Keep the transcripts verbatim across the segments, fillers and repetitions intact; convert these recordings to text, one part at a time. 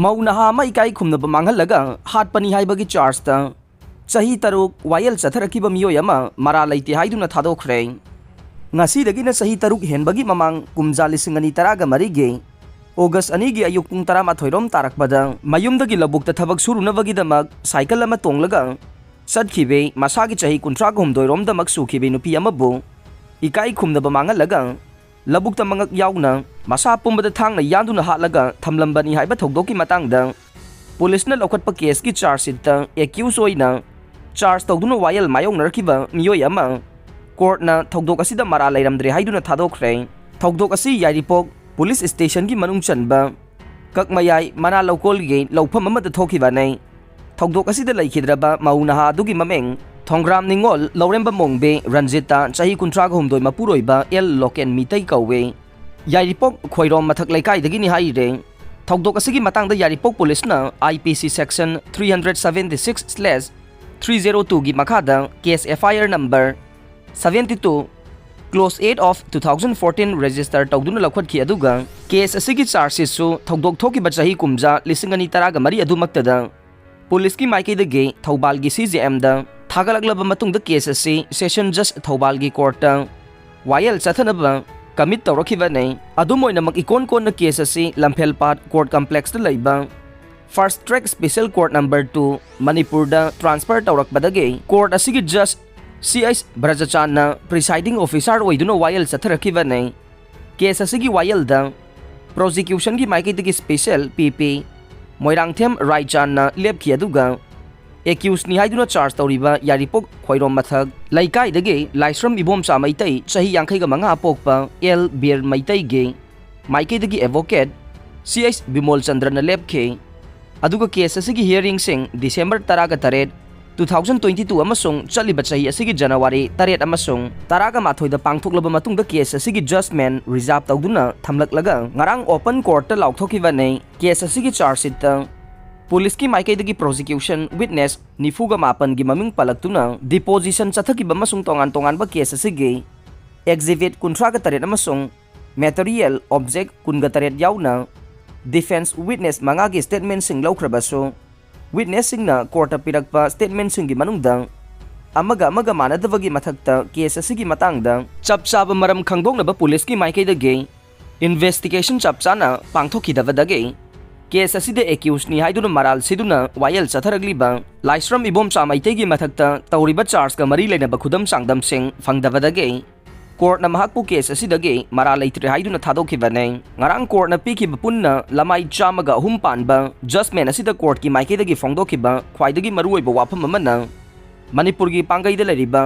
ꯃꯧ ꯅꯍꯥ ꯑꯃ ꯏꯀꯥꯏ ꯈꯨꯝꯅꯕ ꯃꯥꯡꯍꯜꯂꯒ ꯍꯥꯠꯄꯅꯤ ꯍꯥꯏꯕꯒꯤ ꯆꯥꯔꯖꯇ ꯆꯍꯤ ꯇꯔꯨꯛ ꯋꯥꯌꯦꯜ ꯆꯠꯊꯔꯛꯈꯤꯕ ꯃꯤꯑꯣꯏ ꯑꯃ ꯃꯔꯥꯜ ꯂꯩꯇꯦ ꯍꯥꯏꯗꯨꯅ ꯊꯥꯗꯣꯛꯈ꯭ꯔꯦ꯫ ꯉꯁꯤꯗꯒꯤꯅ ꯆꯍꯤ ꯇꯔꯨꯛ ꯍꯦꯟꯕꯒꯤ ꯃꯃꯥꯡ ꯀꯨꯝꯖꯥ ꯂꯤꯁꯤꯡ ꯑꯅꯤ ꯇꯔꯥꯒ ꯃꯔꯤꯒꯤ ꯑꯣꯒꯁ ꯑꯅꯤꯒꯤ ꯑꯌꯨꯛ ꯄꯨꯡ ꯇꯔꯥꯃꯥꯊꯣꯏ ꯔꯣꯝ ꯇꯥꯔꯛꯄꯗ ꯃꯌꯨꯝꯗꯒꯤ ꯂꯧꯕꯨꯛꯇ ꯊꯕꯛ ꯁꯨꯔꯨꯅꯕꯒꯤꯗꯃꯛ ꯁꯥꯏꯀꯜ ꯑꯃ ꯇꯣꯡꯂꯒ ꯆꯠꯈꯤꯕꯤ ꯃꯁꯥꯒꯤ ꯆꯍꯤ ꯀꯨꯟꯊ꯭ꯔꯥꯒ ꯍꯨꯝꯗꯣꯏ ꯔꯣꯝꯗꯃꯛ ꯁꯨꯈꯤꯕꯤ ꯅꯨꯄꯤ ꯑꯃꯕꯨ ꯏꯀꯥꯏ ꯈꯨꯝꯅꯕ ꯃꯥꯡꯍꯜꯂꯒ ꯂꯧꯕꯨꯛꯇ ꯃꯉꯛ ꯌꯥꯎꯅ ꯃꯁꯥ ꯄꯨꯝꯕꯗ ꯊꯥꯡꯅ ꯌꯥꯟꯗꯨꯅ ꯍꯥꯠꯂꯒ ꯊꯝꯂꯝꯕꯅꯤ ꯍꯥꯏꯕ ꯊꯧꯗꯣꯛꯀꯤ ꯃꯇꯥꯡꯗ ꯄꯨꯂꯤꯁꯅ ꯂꯧꯈꯠꯄ ꯀꯦꯁꯀꯤ ꯆꯥꯔꯖ ꯁꯤꯠꯇ ꯑꯦꯀ꯭ꯌꯨꯁ ꯑꯣꯏꯅ ꯆꯥꯔꯖ ꯇꯧꯗꯨꯅ ꯋꯥꯌꯦꯜ ꯃꯥꯌꯣꯛꯅꯔꯛꯈꯤꯕ ꯃꯤꯑꯣꯏ ꯑꯃ ꯀꯣꯔꯠꯅ ꯊꯧꯗꯣꯛ ꯑꯁꯤꯗ ꯃꯔꯥꯜ ꯂꯩꯔꯝꯗ꯭ꯔꯦ ꯍꯥꯏꯗꯨꯅ ꯊꯥꯗꯣꯛꯈ꯭ꯔꯦ꯫ ꯊꯧꯗꯣꯛ ꯑꯁꯤ ꯌꯥꯏꯔꯤꯄꯣꯛ ꯄꯨꯂꯤꯁ ꯁ꯭ꯇꯦꯁꯟꯒꯤ ꯃꯅꯨꯡ ꯆꯟꯕ ꯀꯛꯃꯌꯥꯏ ꯃꯅꯥ ꯂꯧꯀꯣꯜꯒꯤ ꯂꯧꯐꯝ ꯑꯃꯗ ꯊꯣꯛꯈꯤꯕꯅꯤ꯫ ꯊꯧꯗꯣꯛ ꯑꯁꯤꯗ ꯂꯩꯈꯤꯗ꯭ꯔꯕ ꯃꯧ ꯅꯍꯥ ꯑꯗꯨꯒꯤ ꯃꯃꯤꯡ ꯊꯣꯡꯒ꯭ꯔꯥꯝ ꯅꯤꯉꯣꯜ ꯂꯧꯔꯦꯝꯕ ꯃꯣꯡꯕꯦ ꯔꯟꯖꯤꯇꯥ, ꯆꯍꯤ ꯀꯨꯟꯊ꯭ꯔꯥꯒ ꯍꯨꯝꯗꯣꯏ, ꯃꯄꯨꯔꯣꯏꯕ ꯑꯦꯜ ꯂꯣꯀꯦꯟ ꯃꯤꯇꯩ ꯀꯧꯏ꯫ ꯌꯥꯏꯔꯤꯄꯣꯛ ꯈꯣꯏꯔꯣꯝ ꯃꯊꯛ ꯂꯩꯀꯥꯏꯗꯒꯤꯅꯤ ꯍꯥꯏꯔꯦ꯫ ꯊꯧꯗꯣꯛ ꯑꯁꯤꯒꯤ ꯃꯇꯥꯡꯗ ꯌꯥꯏꯔꯤꯄꯣꯛ ꯄꯨꯂꯤꯁꯅ I P C section three hundred seventy six slash three zero two ꯒꯤ ꯃꯈꯥꯗ case F I R number seventy two clause eight of two thousand fourteen register ꯇꯧꯗꯨꯅ ꯂꯧꯈꯠꯈꯤ, ꯑꯗꯨꯒ ꯀꯦꯁ ꯑꯁꯤꯒꯤ ꯆꯥꯔꯖ ꯁꯤꯠꯁꯨ ꯊꯧꯗꯣꯛ ꯊꯣꯛꯈꯤꯕ ꯆꯍꯤ ꯀꯨꯝꯖꯥ ꯂꯤꯁꯤꯡ ꯑꯅꯤ ꯇꯔꯥꯒ ꯃꯔꯤ ꯑꯗꯨꯃꯛꯇꯗ ꯄꯨꯂꯤꯁꯀꯤ ꯃꯥꯏꯀꯩꯗꯒꯤ ꯊꯧꯕꯥꯜꯒꯤ C J M ꯗ ꯊꯥꯒꯠꯂꯛꯂꯕ ꯃꯇꯨꯡꯗ ꯀꯦꯁ ꯑꯁꯤ ꯁꯦꯁꯟ ꯖꯖ ꯊꯧꯕꯥꯜꯒꯤ ꯀꯣꯔꯠꯇ ꯋꯥꯌꯦꯜ ꯆꯠꯊꯅꯕ ꯀꯃꯤꯠ ꯇꯧꯔꯛꯈꯤꯕꯅꯤ꯫ ꯑꯗꯨꯝ ꯑꯣꯏꯅꯃꯛ, ꯏꯀꯣꯟ ꯀꯣꯟꯅ ꯀꯦꯁ ꯑꯁꯤ ꯂꯝꯐꯦꯜꯄꯥꯠ ꯀꯣꯔꯠ ꯀꯝꯄ꯭ꯂꯦꯛꯁꯇ ꯂꯩꯕ fast track special court number two ꯃꯅꯤꯄꯨꯔꯗ ꯇ꯭ꯔꯥꯟꯁꯐꯔ ꯇꯧꯔꯛꯄꯗꯒꯤ ꯀꯣꯔꯠ ꯑꯁꯤꯒꯤ ꯖꯖ C H ꯕ꯭ꯔꯖꯆꯥꯟꯅ ꯄ꯭ꯔꯤꯁꯥꯏꯗꯤꯡ ꯑꯣꯐꯤꯁꯥꯔ ꯑꯣꯏꯗꯨꯅ ꯋꯥꯌꯦꯜ ꯆꯠꯊꯔꯛꯈꯤꯕꯅꯤ꯫ ꯀꯦꯁ ꯑꯁꯤꯒꯤ ꯋꯥꯌꯦꯜꯗ ꯄ꯭ꯔꯣꯁꯤꯀ꯭ꯌꯨꯁꯟꯒꯤ ꯃꯥꯏꯀꯩꯗꯒꯤ ꯁ꯭ꯄꯦꯁꯦꯜ P P ꯃꯣꯏꯔꯥꯡꯊꯦꯝ ꯔꯥꯏꯆꯥꯟꯅ ꯂꯦꯞꯈꯤ, ꯑꯗꯨꯒ ꯑꯦꯀ꯭ꯌꯨꯁꯅꯤ ꯍꯥꯏꯗꯨꯅ ꯆꯥꯔꯖ ꯇꯧꯔꯤꯕ ꯌꯥꯏꯔꯤꯄꯣꯛ ꯈꯣꯏꯔꯣꯝ ꯃꯊꯛ ꯂꯩꯀꯥꯏꯗꯒꯤ ꯂꯥꯏꯁ꯭ꯔꯝ ꯏꯕꯣꯝꯆꯥ ꯃꯩꯇꯩ, ꯆꯍꯤ ꯌꯥꯡꯈꯩꯒ ꯃꯉꯥ ꯄꯣꯛꯄ, ꯑꯦꯜ ꯕꯤꯔ ꯃꯩꯇꯩꯒꯤ ꯃꯥꯏꯀꯩꯗꯒꯤ ꯑꯦꯗꯚꯣꯀꯦꯠ C H ꯕꯤꯃꯣꯜ ꯆꯟꯗ꯭ꯔꯅ ꯂꯦꯞꯈꯤ꯫ ꯑꯗꯨꯒ ꯀꯦꯁ ꯑꯁꯤꯒꯤ ꯍꯤꯌꯔꯤꯡꯁꯤꯡ ꯗꯤꯁꯦꯝꯕꯔ ꯇꯔꯥꯒ ꯇꯔꯦꯠ, two thousand twenty two ꯑꯃꯁꯨꯡ ꯆꯠꯂꯤꯕ ꯆꯍꯤ ꯑꯁꯤꯒꯤ ꯖꯅꯋꯥꯔꯤ ꯇꯔꯦꯠ ꯑꯃꯁꯨꯡ ꯇꯔꯥꯒ ꯃꯥꯊꯣꯏꯗ ꯄꯥꯡꯊꯣꯛꯂꯕ ꯃꯇꯨꯡꯗ ꯀꯦꯁ ꯑꯁꯤꯒꯤ ꯖꯖꯃꯦꯟ ꯔꯤꯖꯥꯔꯚ ꯇꯧꯗꯨꯅ ꯊꯝꯂꯛꯂꯒ ꯉꯔꯥꯡ ꯑꯣꯄꯟ ꯀꯣꯔꯠꯇ ꯂꯥꯎꯊꯣꯛꯈꯤꯕꯅꯤ꯫ ꯀꯦꯁ ꯑꯁꯤꯒꯤ ꯆꯥꯔꯖ ꯁꯤꯠꯇ ꯄꯨꯂꯤꯁꯀꯤ ꯃꯥꯏꯀꯩꯗꯒꯤ ꯄ꯭ꯔꯣꯁꯤꯀ꯭ꯌꯨꯁꯟ ꯋꯤꯠꯅꯦꯁ ꯅꯤꯐꯨꯒ ꯃꯥꯄꯟꯒꯤ ꯃꯃꯤꯡ ꯄꯜꯂꯛꯇꯨꯅ ꯗꯤꯄꯣꯖꯤꯁꯟ ꯆꯠꯊꯈꯤꯕ ꯑꯃꯁꯨꯡ ꯇꯣꯉꯥꯟ ꯇꯣꯉꯥꯟꯕ ꯀꯦꯁ ꯑꯁꯤꯒꯤ ꯑꯦꯛꯖꯤꯕꯤꯠ ꯀꯨꯟꯊ꯭ꯔꯥꯒ ꯇꯔꯦꯠ ꯑꯃꯁꯨꯡ ꯃꯦꯇꯔꯤꯌꯦꯜ ꯑꯣꯕꯖꯦꯛ ꯀꯨꯟꯒ ꯇꯔꯦꯠ ꯌꯥꯎꯅ Defense witness ꯃꯉꯥꯒꯤ statementꯁꯤꯡ ꯂꯧꯈ꯭ꯔꯕꯁꯨ, witnessꯁꯤꯡꯅ courtꯇ ꯄꯤꯔꯛꯄ statementꯁꯤꯡꯒꯤ ꯃꯅꯨꯡꯗ ꯑꯃꯒ ꯑꯃꯒ ꯃꯥꯟꯅꯗꯕꯒꯤ ꯃꯊꯛꯇ case ꯑꯁꯤꯒꯤ ꯃꯇꯥꯡꯗ ꯆꯞ ꯆꯥꯕ ꯃꯔꯝ ꯈꯪꯗꯣꯛꯅꯕ ꯄꯨꯂꯤꯁꯀꯤ ꯃꯥꯏꯀꯩꯗꯒꯤ investigation ꯆꯞ ꯆꯥꯅ ꯄꯥꯡꯊꯣꯛꯈꯤꯗꯕꯗꯒꯤ case ꯑꯁꯤꯗ accusedꯅꯤ ꯍꯥꯏꯗꯨꯅ ꯃꯔꯥꯜ ꯁꯤꯗꯨꯅ ꯋꯥꯌꯦꯜ ꯆꯠꯊꯔꯛꯂꯤꯕ ꯂꯥꯏꯁ꯭ꯔꯝ ꯏꯕꯣꯝꯆꯥ ꯃꯩꯇꯩꯒꯤ ꯃꯊꯛꯇ ꯇꯧꯔꯤꯕ chargeꯀ ꯃꯔꯤ ꯂꯩꯅꯕ ꯈꯨꯗꯝ ꯆꯥꯡꯗꯝꯁꯤꯡ ꯐꯪꯗꯕꯗꯒꯤ courtꯅ ꯃꯍꯥꯛꯄꯨ case ꯑꯁꯤꯗꯒꯤ ꯃꯔꯥꯜ ꯂꯩꯇ꯭ꯔꯦ ꯍꯥꯏꯗꯨꯅ ꯊꯥꯗꯣꯛꯈꯤꯕꯅꯤ꯫ ꯉꯔꯥꯡ courtꯅ ꯄꯤꯈꯤꯕ ꯄꯨꯟꯅ ꯂꯃꯥꯏ ꯆꯥꯝꯃꯒ ꯑꯍꯨꯝ ꯄꯥꯟꯕ judgement ꯑꯁꯤꯗ courtꯀꯤ ꯃꯥꯏꯀꯩꯗꯒꯤ ꯐꯣꯡꯗꯣꯛꯈꯤꯕ ꯈ꯭ꯋꯥꯏꯗꯒꯤ ꯃꯔꯨꯑꯣꯏꯕ ꯋꯥꯐꯝ ꯑꯃꯅ ꯃꯅꯤꯄꯨꯔꯒꯤ ꯄꯥꯡꯒꯩꯗ ꯂꯩꯔꯤꯕ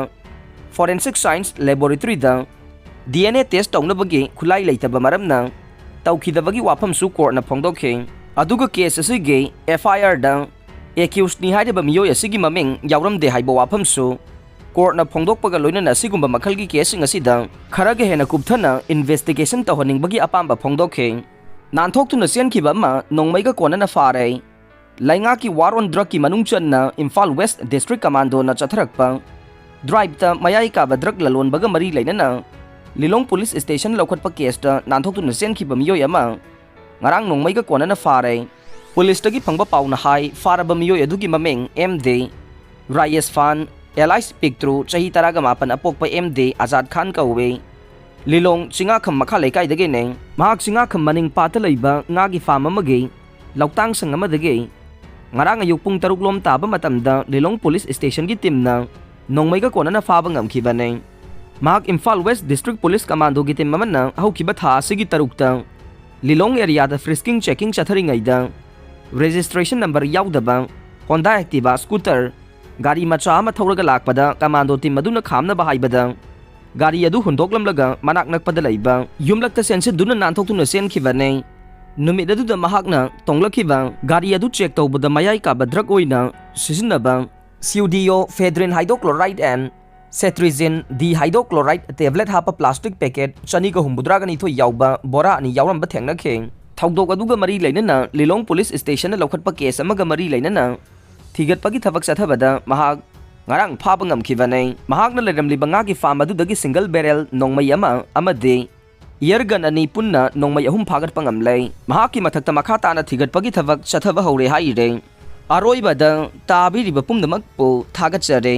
Forensic Science Laboratoryꯗ DNA test ꯇꯧꯅꯕꯒꯤ ꯈꯨꯠꯂꯥꯏ ꯂꯩꯇꯕ ꯃꯔꯝꯅ ꯇꯧꯈꯤꯗꯕꯒꯤ ꯋꯥꯐꯝꯁꯨ courtꯅ ꯐꯣꯡꯗꯣꯛꯈꯤ꯫ ꯑꯗꯨꯒ case ꯑꯁꯤꯒꯤ FIRꯗ accusedꯅꯤ ꯍꯥꯏꯔꯤꯕ ꯃꯤꯑꯣꯏ ꯑꯁꯤꯒꯤ ꯃꯃꯤꯡ ꯌꯥꯎꯔꯝꯗꯦ ꯍꯥꯏꯕ ꯋꯥꯐꯝꯁꯨ courtꯅ ꯐꯣꯡꯗꯣꯛꯄꯒ ꯂꯣꯏꯅꯅ ꯑꯁꯤꯒꯨꯝꯕ ꯃꯈꯜꯒꯤ caseꯁꯤꯡ ꯑꯁꯤꯗ ꯈꯔꯒ ꯍꯦꯟꯅ ꯀꯨꯞꯊꯅ investigation ꯇꯧꯍꯟꯅꯤꯡꯕꯒꯤ ꯑꯄꯥꯝꯕ ꯐꯣꯡꯗꯣꯛꯈꯤ꯫ ꯅꯥꯟꯊꯣꯛꯇꯨꯅ ꯆꯦꯟꯈꯤꯕ ꯑꯃ ꯅꯣꯡꯃꯩꯒ ꯀꯣꯟꯅꯅ ꯐꯥꯔꯦ꯫ ꯂꯩꯉꯥꯛꯀꯤ war on drugꯀꯤ ꯃꯅꯨꯡ ꯆꯟꯅ ꯏꯝꯐꯥꯜ West District Commandoꯅ ꯆꯠꯊꯔꯛꯄ driveꯇ ꯃꯌꯥꯏ ꯀꯥꯕ drug ꯂꯂꯣꯟꯕꯒ ꯃꯔꯤ ꯂꯩꯅꯅ ꯂꯤꯂꯣꯡ police station ꯂꯧꯈꯠꯄ caseꯇ ꯅꯥꯟꯊꯣꯛꯇꯨꯅ ꯆꯦꯟꯈꯤꯕ ꯃꯤꯑꯣꯏ ꯑꯃ ꯉꯔꯥꯡ ꯅꯣꯡꯃꯩꯒ ꯀꯣꯟꯅꯅ ꯐꯥꯔꯦ꯫ Policeꯇꯒꯤ ꯐꯪꯕ ꯄꯥꯎꯅ ꯍꯥꯏ, ꯐꯥꯔꯕ ꯃꯤꯑꯣꯏ ꯑꯗꯨꯒꯤ ꯃꯃꯤꯡ MD ꯔꯥꯌꯦꯁ ꯐꯥꯟ, alias ꯄꯤꯛꯇ꯭ꯔꯨ, ꯆꯍꯤ ꯇꯔꯥꯒ ꯃꯥꯄꯟ ꯑꯄꯣꯛꯄ MD ꯑꯖꯥꯗ ꯈꯥꯟ ꯀꯧꯏ꯫ ꯂꯤꯂꯣꯡ ꯆꯤꯉꯥꯈꯝ ꯃꯈꯥ ꯂꯩꯀꯥꯏꯗꯒꯤꯅꯦ꯫ ꯃꯍꯥꯛ ꯆꯤꯉꯥꯈꯝ ꯃꯅꯤꯡ ꯄꯥꯠꯇ ꯂꯩꯕ ꯉꯥꯒꯤ farm ꯑꯃꯒꯤ ꯂꯧꯇꯥꯡ ꯁꯪ ꯑꯃꯗꯒꯤ ꯉꯔꯥꯡ ꯑꯌꯨꯛ ꯄꯨꯡ ꯇꯔꯨꯛ ꯂꯣꯝ ꯇꯥꯕ ꯃꯇꯝꯗ ꯂꯤꯂꯣꯡ police stationꯒꯤ teamꯅ ꯅꯣꯡꯃꯩꯒ ꯀꯣꯟꯅꯅ ꯐꯥꯕ ꯉꯝꯈꯤꯕꯅꯤ꯫ ꯃꯍꯥꯛ Imphal West District Police Commandoꯒꯤ team ꯑꯃꯅ ꯍꯧꯈꯤꯕ ꯊꯥ ꯑꯁꯤꯒꯤ ꯇꯔꯨꯛꯇ ꯂꯤꯂꯣꯡ areaꯗ frisking checking ꯆꯠꯊꯔꯤꯉꯩꯗ registration number ꯌꯥꯎꯗꯕ Honda Activa scooter ꯒꯥꯔꯤ ꯃꯆꯥ ꯑꯃ ꯊꯧꯔꯒ ꯂꯥꯛꯄꯗ commando team ꯑꯗꯨꯅ ꯈꯥꯝꯅꯕ ꯍꯥꯏꯕꯗ ꯒꯥꯔꯤ ꯑꯗꯨ ꯍꯨꯟꯗꯣꯛꯂꯝꯂꯒ ꯃꯅꯥꯛ ꯅꯛꯄꯗ ꯂꯩꯕ ꯌꯨꯝꯂꯛꯇ ꯆꯦꯟꯁꯤꯟꯗꯨꯅ ꯅꯥꯟꯊꯣꯛꯇꯨꯅ ꯆꯦꯟꯈꯤꯕꯅꯤ꯫ ꯅꯨꯃꯤꯠ ꯑꯗꯨꯗ ꯃꯍꯥꯛꯅ ꯇꯣꯡꯂꯛꯈꯤꯕ ꯒꯥꯔꯤ ꯑꯗꯨ check ꯇꯧꯕꯗ ꯃꯌꯥꯏ ꯀꯥꯕ drug ꯑꯣꯏꯅ ꯁꯤꯖꯤꯟꯅꯕ pseudoephedrine hydrochloride and cetirizine dihydrochloride tablet ꯍꯥꯞꯄ plastic packet ꯆꯅꯤꯒ ꯍꯨꯝꯐꯨꯇꯔꯥꯒ ꯅꯤꯊꯣꯏ ꯌꯥꯎꯕ ꯕꯣꯔꯥ ꯑꯅꯤ ꯌꯥꯎꯔꯝꯕ ꯊꯦꯡꯅꯈꯤ꯫ ꯊꯧꯗꯣꯛ ꯑꯗꯨꯒ ꯃꯔꯤ ꯂꯩꯅꯅ ꯂꯤꯂꯣꯡ police stationꯅ ꯂꯧꯈꯠꯄ case ꯑꯃꯒ ꯃꯔꯤ ꯂꯩꯅꯅ ꯊꯤꯒꯠꯄꯒꯤ ꯊꯕꯛ ꯆꯠꯊꯕꯗ ꯃꯍꯥꯛ ꯉꯔꯥꯡ ꯐꯥꯕ ꯉꯝꯈꯤꯕꯅꯤ꯫ ꯃꯍꯥꯛꯅ ꯂꯩꯔꯝꯂꯤꯕ ꯉꯥꯒꯤ farm ꯑꯗꯨꯗꯒꯤ single barrel ꯅꯣꯡꯃꯩ ꯑꯃ ꯑꯃꯗꯤ ꯏꯌꯔꯒꯟ ꯑꯅꯤ ꯄꯨꯟꯅ ꯅꯣꯡꯃꯩ ꯑꯍꯨꯝ ꯐꯥꯒꯠꯄ ꯉꯝꯂꯦ꯫ ꯃꯍꯥꯛꯀꯤ ꯃꯊꯛꯇ ꯃꯈꯥ ꯇꯥꯅ ꯊꯤꯒꯠꯄꯒꯤ ꯊꯕꯛ ꯆꯠꯊꯕ ꯍꯧꯔꯦ ꯍꯥꯏꯔꯦ꯫ ꯑꯔꯣꯏꯕꯗ ꯇꯥꯕꯤꯔꯤꯕ ꯄꯨꯝꯅꯃꯛꯄꯨ ꯊꯥꯒꯠꯆꯔꯤ꯫